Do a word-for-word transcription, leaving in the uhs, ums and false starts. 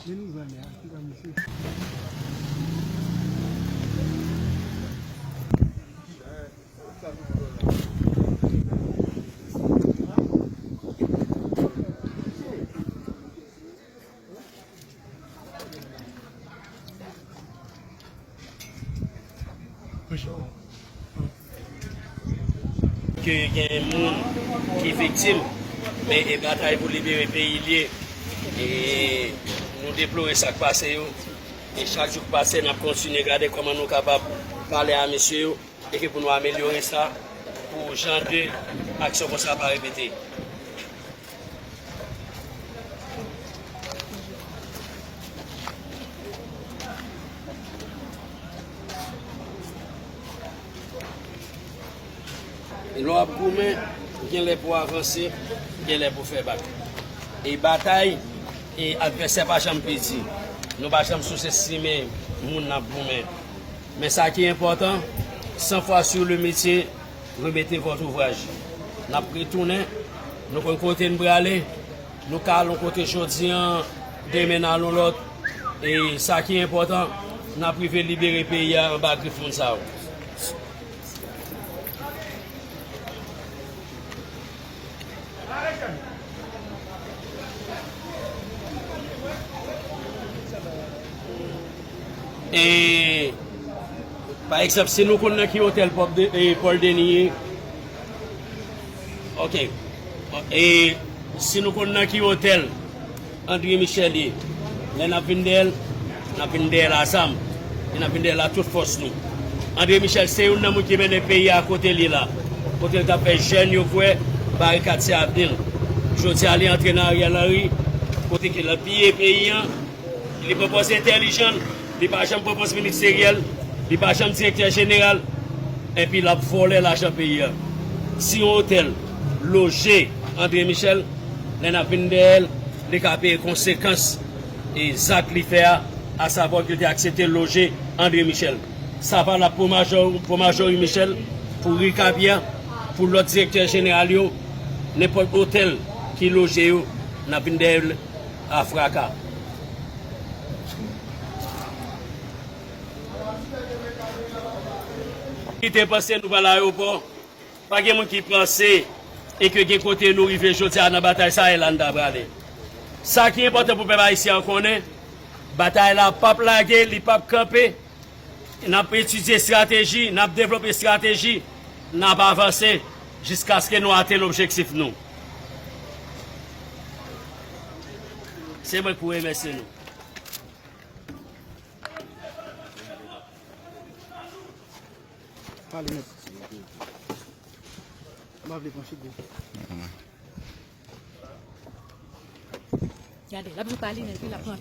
Men nou zanmi a, ki zanmi se? Ke gen moun ki viktim, men e batay pou libere peyi l ye. E nou deplore sa k pase yo. E chak jou k pase, n ap kontinye gade kòman nou kapab pale a mesye yo. E ke pou nou amelyore sa, pou jan de aksyon konsa pa repete. E lè w ap goumen, gen lè pou w avanse, gen lè pou w fè bak. E batay, e advèsè pa janm piti. Nou pa janm souse simen moun n ap goumen. Men sa ki enpòtan, san fwa sou le metye, remettez votre ouvrage. N ap retounen, nou konn kote n prale, nou ka al yon kote jodi an, demen n al yon lòt. E sa ki enpòtan, n ap rive libere peyi a anba grif moun sa yo. E, pa egzanp, si nou konn nan ki otèl Pòp de, e, Pòl Deni ye, oke. E, si nou konn nan ki otèl André Michel ye, lè n ap vin dèyè l, n ap vin dèyè l a zam, e n ap vin dèyè l a tout fòs nou. André Michel se youn nan moun ki mennen peyi a kote l ye la, kote l t ap fè jèn yo kwè barikad se avni l. Jodi a, li antre nan Ariel Henry, kote ke l ap piye peyi an, li pran pòz entèlijan l, li pa janm pran pòz ministeryèl, li pa janm direktè jeneral, epi l ap vòlè lajan peyi a. Si yon otèl loje André Michel, lè n ap vin dèyè l, li ka peye konsekans e zak li fè a, asavwa ke l te aksepte loje André Michel. Sa valab pou Majò, pou Majori Michel, pou Ricapia, pou lòt direktè jeneral yo, nenpòt otèl ki loje yo, n ap vin dèyè l a fraka. Ki te panse nou pral ayewopò, pa gen moun ki panse e ke gen kote nou rive jodi a nan batay sa a, e la n ta prale. Sa ki enpòtan pou pèp ayisyen an konnen, batay la p ap lage, li p ap kanpe. N ap etidye estrateji, n ap devlope estrateji, n ap avanse jiskaske nou atenn objektif nou. Se mwen k pou remèsye nou. Pale nèt. M pa vle pran chik gwo. Gade, l ap jwe pa li, men pi l ap pran.